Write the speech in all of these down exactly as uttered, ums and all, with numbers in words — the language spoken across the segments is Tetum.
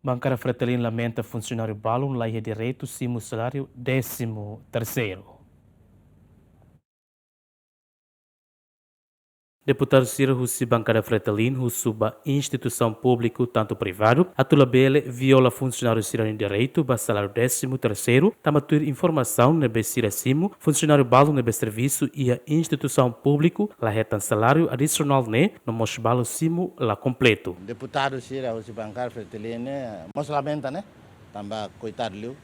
Bankada Fretilin lamenta funsionáriu balun la iha direitu simu saláriu désimu terseiru. Deputadu sira husi bankada Fretilin husu ba instituisaun públiku tantu privadu atu labele viola funsionáriu sira-nia direitu ba saláriu désimu terseiru, tanba tuir informasaun ne'ebé sira simu, funsionáriu balun ne'ebé servisu iha instituisaun públiku la hetan saláriu adisionál ne'e, no mós balu simu la kompletu. Deputadu sira husi bankada Fretilin ne'e mós lamenta ne'e, tanba koitadu liu.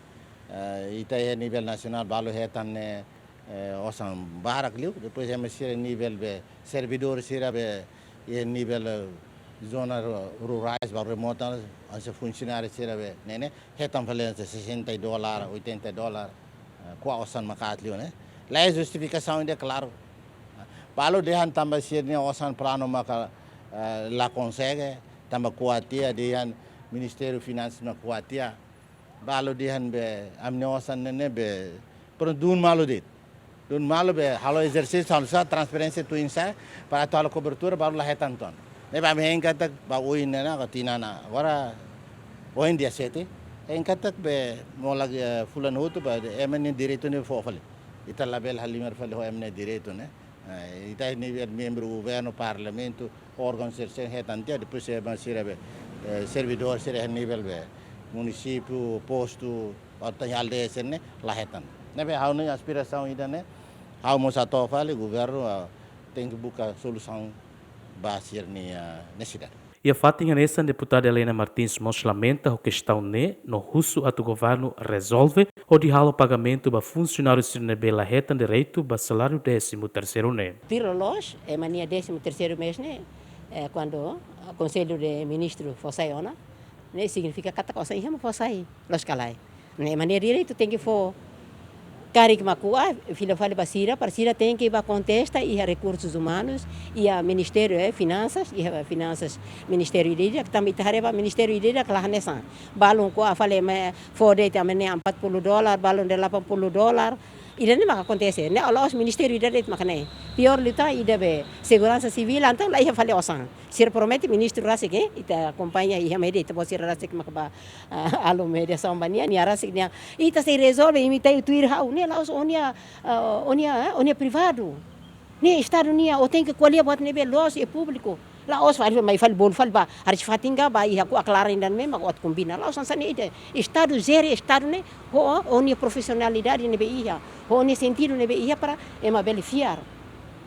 Eh, ita iha nivel nasionál balu hetan ne'e, eh, osan barak liu, depois ema sira nivel be servidór sira be iha nivel, eh, zona ru-, rurais ba remota, hanesan funsionáriu sira be ne'e ne'e hetan fali hanesan sessenta dólar, oitenta dólar, eh, kua osan maka'as liu ne'e. La iha justifikasaun ida klaru. Balu dehan tanba sira-nia osan planu maka, eh, la konsege, tanba kua tiha dehan Ministériu Finansas maka kua tiha. Balu dehan be ami-nia osan ne'e ne'e be prontu dun malu de'it. Dun malu be halo ezersísiu, halo sa transferénsia tuin sa para atu halo kobertura balu la hetan tan. Ne'ebé ami hein katak ba oin ne'e na ka tinan agora oin dia sete. Hein katak be molok, eh, fulan hotu ba ema nia direitu ne'e fó fali. Ita labele halimar fali ho ema nia direitu ne'e. Eh, ita nivel membru governu, parlamentu, órgaun sira-sira hetan tiha, depois ema sira be, eh, servidór sira nivel be munisípiu, postu, ou aldeia sira ne'e la hetan. Ne'ebé ha'u-nia aspirasaun ida ne'e, ha'u mós hato'o fali governu, ah, tenke buka solusaun ba sira-nia, ah, nesesidade. Iha fatin hanesan, Deputada Helena Martins mós lamenta ho kestaun ne'e no husu atu governu rezolve hodi halo pagamentu ba funsionáriu sira ne'ebé la hetan direitu ba saláriu désimu terseiru ne'e. Tuir loloos, ema nia désimu terseiru mês ne'e, eh, kuandu, ah, Konsellu de Ministru fó sai ona, ne'e signifika katak osan iha mak fó sai, loos ka lae. Ne'e ema nia direitu tenke fó. Karik mak kua, fila fali ba sira, para sira tenke ba kontesta iha rekursus umanus, iha Ministériu, eh, Finansas, iha Finansas Ministériu ida-idak, tanba ita haree ba Ministériu ida-idak la hanesan. Balun kua fali ema fó de'it ema ne'e empat puluh dólar, balun delapan puluh dólar. Ida-ne'e maka akontese, ne'e la'ós ministériu ida de'it maka ne'e. Piór liután ida be seguransa sivíl, entaun la iha fali osan. Sira promete ministru rasik, eh, ita akompaña iha média, ita-boot sira rasik maka ba, ah, halo mediasaun ba nia, nia rasik nia. Ita sei rezolve, imi ita tuir ha'u, ne'e la'ós ó-nia, ah, ó-nia, eh, ó-nia privadu. Ne'e Estadu nian, ó tenke ko'alia buat ne'ebé loos iha públiku. La'ós fali, mai fali bolu fali ba, haree fatin ka ba iha ku aklara indan me, mak ó atu kombina. La'ós hanesan ne'e ida. Estadu jere Estadu ne'e, ho ó-nia profisionalidade ne'ebé iha, ho ó-nia sentidu ne'ebé iha para ema bele fiar.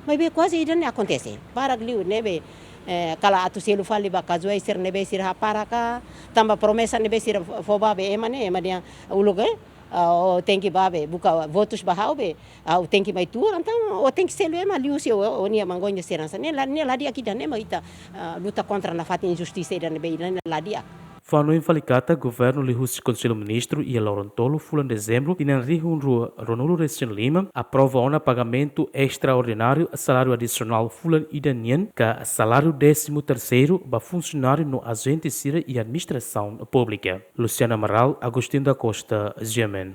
Maibé kuaze ida-ne'e akontese. Barak liu ne'ebé, eh, kala atu selu fali ba kazuais sira ne'ebé sira hapara ka, tanba promesa ne'ebé sira fó ba be ema ne'e, ema dehan uluk, eh, ah, ó tenke ba be, buka votus ba ha'u be, ah, ó tenke mai tuur, entaun ó tenke selu ema liuhusi ó, ó-nia mangoño sira hanesan ne'e. La, ne'e la di'ak ida-ne'e mak ita, ah, luta kontra nafatin injustisa ida ne'ebé ida-ne'e la di'ak. Fó-hanoin fali katak governu liuhusi Konsellu Ministru iha loron tolu fulan Dezembru tinan rihun rua ruanulu resin lima aprova ona pagamentu estraordináriu saláriu adisionál fulan ida nian ka saláriu désimu terseiru ba funsionáriu no ajente sira iha administrasaun públika. Luciana Amaral, Agostinho da Costa, G M N.